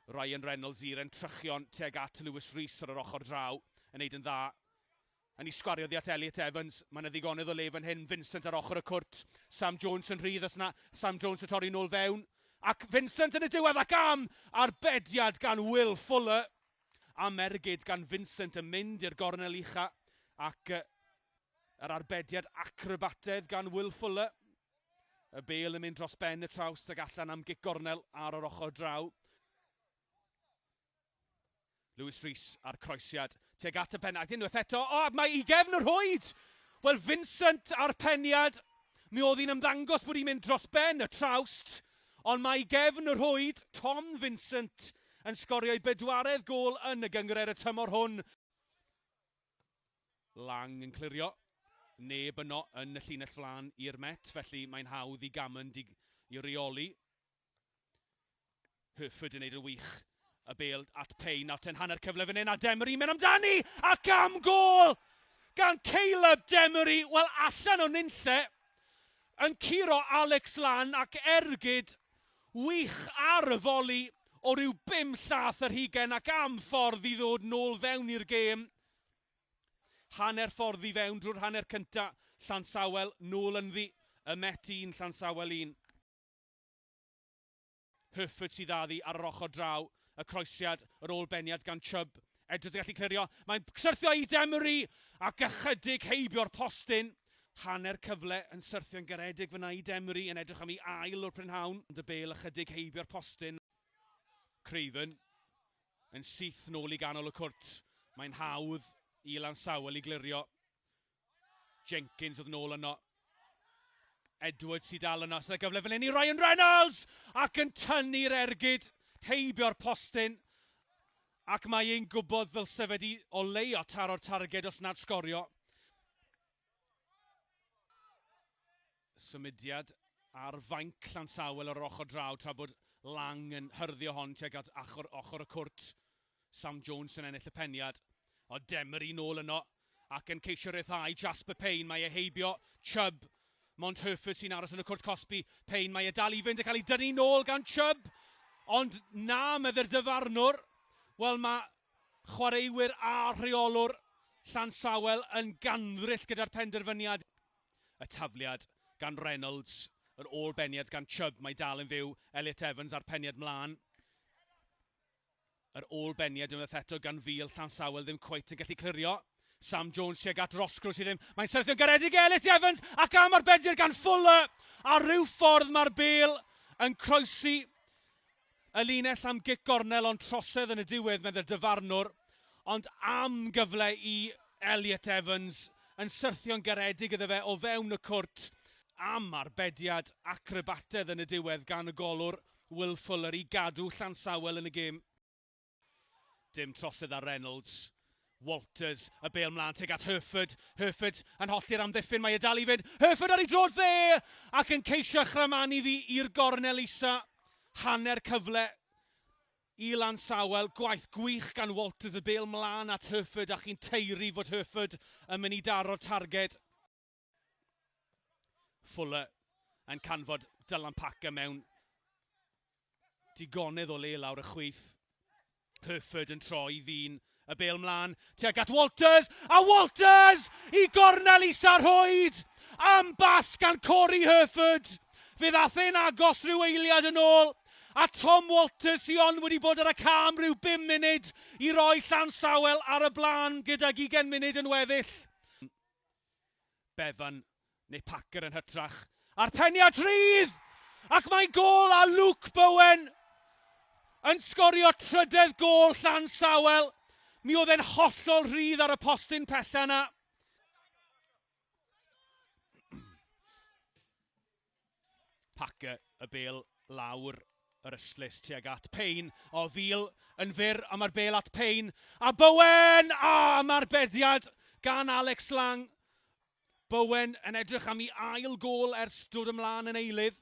Ryan Reynolds i'r entrychion tuag at Lewis Rees ar yr ochr draw yn neud yn dda. Yn ei sgwario ddi at Elliot Evans. Mae yna ddigonedd o le fan hyn. Vincent ar ochr y cwrt. Sam Jones yn rhydd os na. Sam Jones yn torri nôl fewn. Ac Vincent yn y diwedd ac am arbediad gan Will Fuller. Am ergyd gan Vincent yn mynd i'r gornel ucha ac yr arbediad acrobatedd gan Will Fuller. Y bêl yn mynd dros ben y trawst ag allan am gic gornel ar yr ochr draw. Lewis Rees a'r croesiad tuag at y pen ac unwaith eto, o, mae i gefn y rhwyd! Wel, Vincent a'r peniad, mi oedd hi'n ymddangos bod hi'n mynd dros ben y trawst, ond mae i gefn y rhwyd, Tom Vincent yn sgorio ei bedwaredd gôl yn y gynghrair y tymor hwn. Lang yn clirio. Neb yno yn y llinell flaen i'r Met, felly mae'n hawdd i Gammond i, i reoli. Herford yn neud yn wych. Y bêl at Payne, nawr ten hanner cyfle fan hyn, a Demery mynd amdani! Ac am gôl gan Caleb Demery! Wel, allan o nunlle, yn curo Alex Lan ac ergyd wych ar y foli o ryw bum llath yr hugen ac am ffordd i ddod nôl fewn i'r gêm. Hanner ffordd i fewn drwy'r hanner cynta, Llansawel nôl ynddi, y Met 1, Llansawel 1. Herford sydd â ddi ar yr ochr draw, y croesiad, yr ôl-beniad gan Chubb. Edwards yn gallu clirio, mae'n syrthio i Demery ac ychydig heibio'r postyn. Hanner cyfle yn syrthio'n garedig fyna i Demery yn edrych am ei ail o'r prynhawn, ond y bêl ychydig heibio'r postyn. Craven Yn syth nôl i ganol y cwrt. Mae'n hawdd i Lansawel i glirio. Jenkins oedd nôl yno. Edwards sydd dal yno. Sydd gyfle fan hyn i Ryan Reynolds! Ac yn tynnu'r ergyd heibio'r postyn. Ac mae e'n gwybod ddylse fe di o leio taro'r targed os nad sgorio. Symudiad ar fainc Llansawel ar yr ochr draw tra bod Lang yn hyrddio hon tuag at ochr, ochr y cwrt. Sam Jones yn ennill y peniad. O Demery nôl yno ac yn ceisio rhyddhau Jasper Payne. Mae e heibio Chubb. Mond Herford sy'n aros yn y cwrt cosbi. Payne, mae e dal i fynd a cael ei dynnu nôl gan Chubb. Ond na, medde'r dyfarnwr. Wel, mae chwaraewyr a rheolwr Llansawel yn gandryll gyda'r penderfyniad. Y tafliad gan Reynolds, yr ôl-beniad gan Chubb, mae dal yn fyw, Elliot Evans a'r peniad mlaen. Yr ôl-beniad unwaith eto gan Fil, Llansawel ddim cweit yn gallu clirio. Sam Jones tuag at Roscrow sydd ddim, mae'n syrthio'n garedig i Elliot Evans ac am arbediad gan Fuller! A rhyw ffordd mae'r bêl yn croesi y linell am gic gornel ond trosedd yn y diwedd meddai'r dyfarnwr, ond am gyfle i Elliot Evans yn syrthio'n garedig iddo fe o fewn y cwrt am arbediad acrobatedd yn y diwedd gan y golwr Will Fuller i gadw Llansawel yn y gêm. Dim trosedd ar Reynolds. Walters, y bêl mlaen tuag at Herford. Herford yn hollti'r amddiffyn, mae e dal i fynd. Herford ar ei droed dde! Ac yn ceisio chramanu ddi i'r gornel isa. Hanner cyfle i Lansawel. Gwaith gwych gan Walters, y bêl mlaen at Herford a chi'n taeru fod Herford yn mynd i daro'r targed. Fuller yn canfod Dylan Packer mewn digonedd o le lawr y chwith. Herford yn troi ddyn y bêl mlaen tuag at Walters, a Walters i gornel isa'r rhwyd! Am bas gan Corey Herford! Fe ddath e'n agos rhyw eiliad yn ôl, a Tom Walters sy ond wedi bod ar y cam rhyw bum munud i roi Llansawel ar y blaen gydag ugain munud yn weddill. Bevan neu Packer yn hytrach. A'r peniad rhydd! Ac mae'n gôl a Luke Bowen yn sgorio trydedd gôl Llansawel. Mi oedd e'n hollol rhydd ar y postyn pella yna. Packer y bêl lawr yr ystlys tuag at Payne. O, Fil yn fyr, a mae'r bêl at Payne. A Bowen! A, mae'r bediad gan Alex Lang. Bowen yn edrych am ei ail gôl ers dod ymlaen yn eilydd.